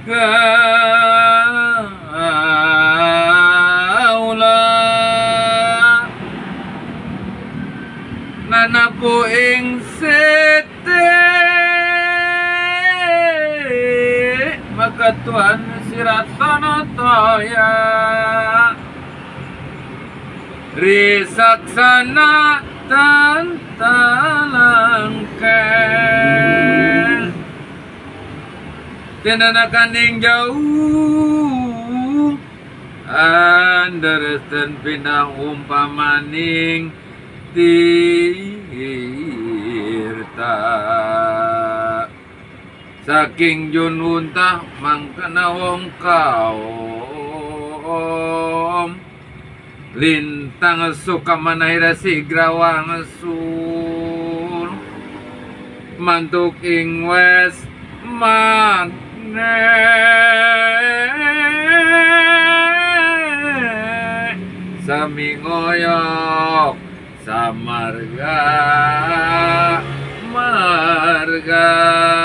Kaula lan aku ing sete maka Tuhan siratana toya risaksana tantalangken tinanakan ing jauh anderesten pinang umpamaning tirta saking jun untah mangkana wong kaum lintang suka manahira sigra wangsul mantuk ing wes mane sami ngoyok samarga marga.